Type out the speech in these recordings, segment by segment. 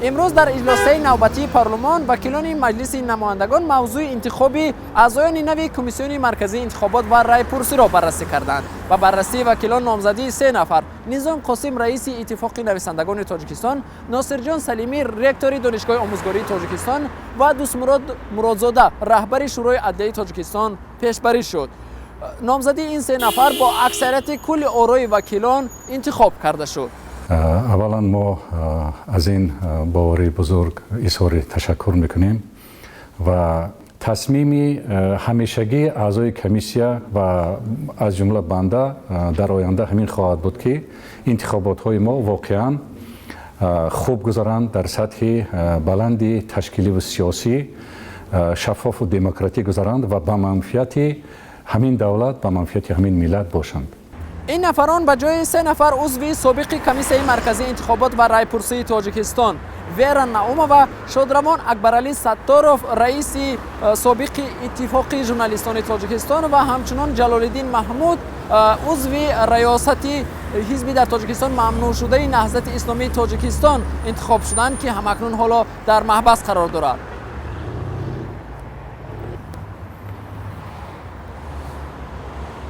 Имрӯз дар иҷлосияи навбатии парлумон вакилони Маҷлиси намояндагон мавзӯи интихоби аъзоёни нави Комиссиони марказии интихобот ва райпурсиро баррасӣ карданд. Ба баррасии вакилон номзадии се нафар: Низом Қосим, раиси Иттифоқи нависандагони Тоҷикистон, Носирҷон Салимӣ, ректори Донишгоҳи омӯзгории Тоҷикистон ва Дӯстмурод Муродзода, раҳбари Шӯрои адлияи Тоҷикистон пешбарӣ шуд. Номзадии ин се нафар бо аксарияти кулли орои вакилон интихоб карда шуд. Аввалан, мо аз ин бовари бузург изҳори ташаккур мекунем ва тасмими ҳамешагии аъзои комиссия ва аз ҷумла банда дар оянда ҳамин хоҳад буд, ки интихоботҳои мо воқеан хуб гузаранд, дар сатҳи баланди ташкиливу сиёсӣ, шаффофу демократӣ гузаранд ва ба манфиати ҳамин давлат, ба манфиати ҳамин миллат бошанд. Ин нафарон ба ҷои се нафар узви собиқи Комиссияи марказии интихобот ва райпурсии Тоҷикистон: Вера Наумова, шодравон Акбаралӣ Сатторов, раиси собиқи Иттифоқи журналистони Тоҷикистон ва ҳамчунон Ҷалолиддин Маҳмуд, узви раёсати ҳизби дар Тоҷикистон мамнӯъшудаи Наҳзати исломии Тоҷикистон интихоб шуданд, ки ҳамакнун ҳоло дар маҳбас қарор дорад.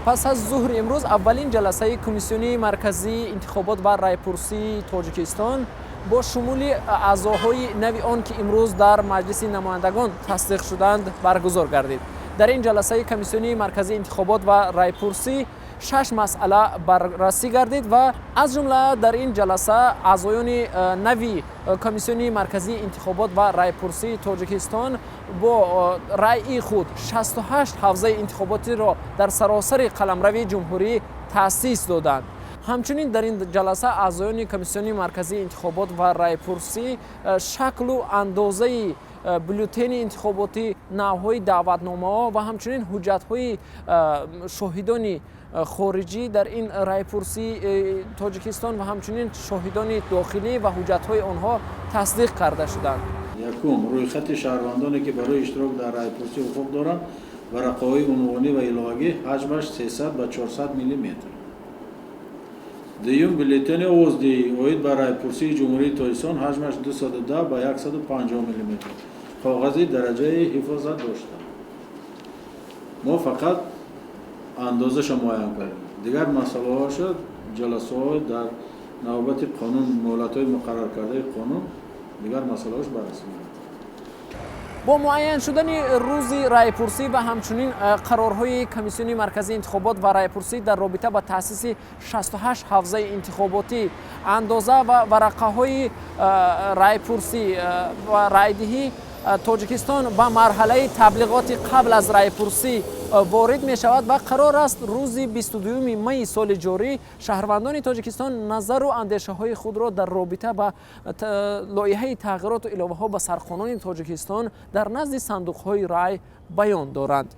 Пас аз зуҳри имрӯз аввалин ҷаласаи Комиссиони марказии интихобот ва райпурсии Тоҷикистон бо шумули аъзоҳои нави он, ки имрӯз дар Маҷлиси намояндагон тасдиқ шуданд, баргузор гардид. Дар ин ҷаласаи Комиссиони марказии интихобот ва райпурсӣ шаш масъала баррасӣ гардид ва аз ҷумла дар ин ҷаласа аъзоёни нави Комиссиони марказии интихобот ва райпурсии Тоҷикистон бо раъи худ 68 ҳавзаи интихоботиро дар саросари қаламрави ҷумҳурӣ таъсис доданд. Ҳамчунин дар ин ҷаласа аъзоёни Комиссиони марказии интихобот ва райпурсӣ шаклу андозаи бюллетени интихоботӣ, навъҳои даъватномаҳо ва ҳамчунин ҳуҷҷатҳои шоҳидони хориҷӣ дар ин райпурсии Тоҷикистон ва ҳамчунин шоҳидони дохилӣ ва ҳуҷҷатҳои онҳо тасдиқ карда шуданд. Якум, рӯйхати шаҳрвандоне, ки барои иштирок дар райпурсӣ ҳуқуқ доранд, варақаҳои унвонӣ ва иловагӣ, ҳаҷмаш 300 ба 400 миллиметр. Дуюм, бюллетени овоздиҳӣ оид ба райпурсии Ҷумҳурии Тоҷикистон, ҳаҷмаш 210 ба 150 миллиметр, коғази дараҷаи ҳифозат дошта. Мо фақат андозаша муайян кардем, дигар масъалаҳоша ҷаласаҳо дар навбати қонун, муҳлатҳои муқарраркардаи қонун, дигар масъалаҳош баррасӣ мегардад. Бо муайян шудани рӯзи райпурсӣ ва ҳамчунин қарорҳои Комиссиони марказии интихобот ва райпурсӣ дар робита ба таъсиси 68 ҳавзаи интихоботӣ, андоза ва варақаҳои райпурсӣ ва райдиҳӣ, Тоҷикистон ба марҳалаи таблиғоти қабл аз райпурсӣ ворид мешавад ва қарор аст, рӯзи 22 майи соли ҷорӣ шаҳрвандони Тоҷикистон назару андешаҳои худро дар робита ба лоиҳаи тағйироту иловаҳо ба Сарқонуни Тоҷикистон дар назди сандуқҳои рай баён доранд.